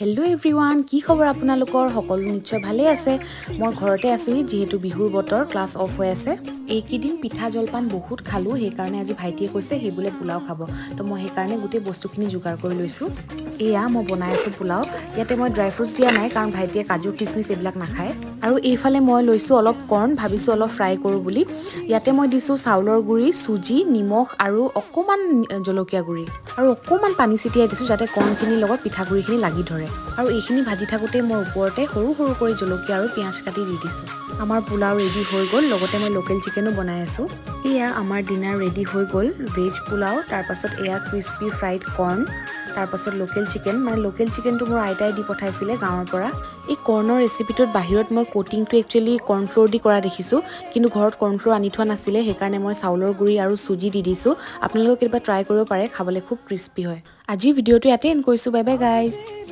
Hello' everyone, কি খবৰ আপোনালোকৰ? সকলো নিশ্চয় ভালেই আছে। মই ঘৰতে আছোহি, যিহেতু বিহুৰ বতৰ, ক্লাছ অফ হৈ আছে। এইকেইদিন পিঠা জলপান বহুত খালোঁ, সেইকাৰণে আজি ভাইটিয়ে কৈছে সি বোলে পোলাও খাব। তো মই সেইকাৰণে গোটেই বস্তুখিনি যোগাৰ কৰি লৈছোঁ। এয়া মই বনাই আছোঁ পোলাও। ইয়াতে মই ড্ৰাই ফ্ৰুটছ দিয়া নাই, কাৰণ ভাইটিয়ে কাজু, খিচমিচ এইবিলাক নাখায়। আৰু এইফালে মই লৈছোঁ অলপ কৰ্ণ, ভাবিছোঁ অলপ ফ্ৰাই কৰোঁ বুলি। ইয়াতে মই দিছোঁ চাউলৰ গুড়ি, চুজি, নিমখ আৰু অকণমান জলকীয়া গুড়ি আৰু অকণমান পানী ছটিয়াই দিছোঁ, যাতে কৰ্ণখিনিৰ লগত পিঠাগুড়িখিনি লাগি ধৰে। আৰু এইখিনি ভাজি থাকোঁতে মই ওপৰতে সৰু সৰু কৰি জলকীয়া আৰু পিঁয়াজ কাটি দি দিছোঁ। আমাৰ পোলাও ৰেডি হৈ গ'ল। লগতে মই লোকেল চিকেনো বনাই আছোঁ। এয়া আমাৰ ডিনাৰ ৰেডি হৈ গ'ল। ভেজ পোলাও, তাৰপাছত এয়া ক্ৰিস্পি ফ্ৰাইড কৰ্ণ, তাৰপাছত লোকেল চিকেন। মানে লোকেল চিকেনটো মোৰ আইতাই দি পঠাইছিলে গাঁৱৰ পৰা। এই কৰ্ণৰ ৰেচিপিটোত বাহিৰত মই কটিংটো একচুৱেলি কৰ্ণফ্ল'ৰ দি কৰা দেখিছোঁ, কিন্তু ঘৰত কৰ্ণফ্ল'ৰ আনি থোৱা নাছিলে, সেইকাৰণে মই চাউলৰ গুড়ি আৰু চুজি দি দিছোঁ। আপোনালোকে কেতিয়াবা ট্ৰাই কৰিব পাৰে, খাবলৈ খুব ক্ৰিস্পি হয়। আজিৰ ভিডিঅ'টো ইয়াতে এণ্ড কৰিছোঁ। Bye bye guys.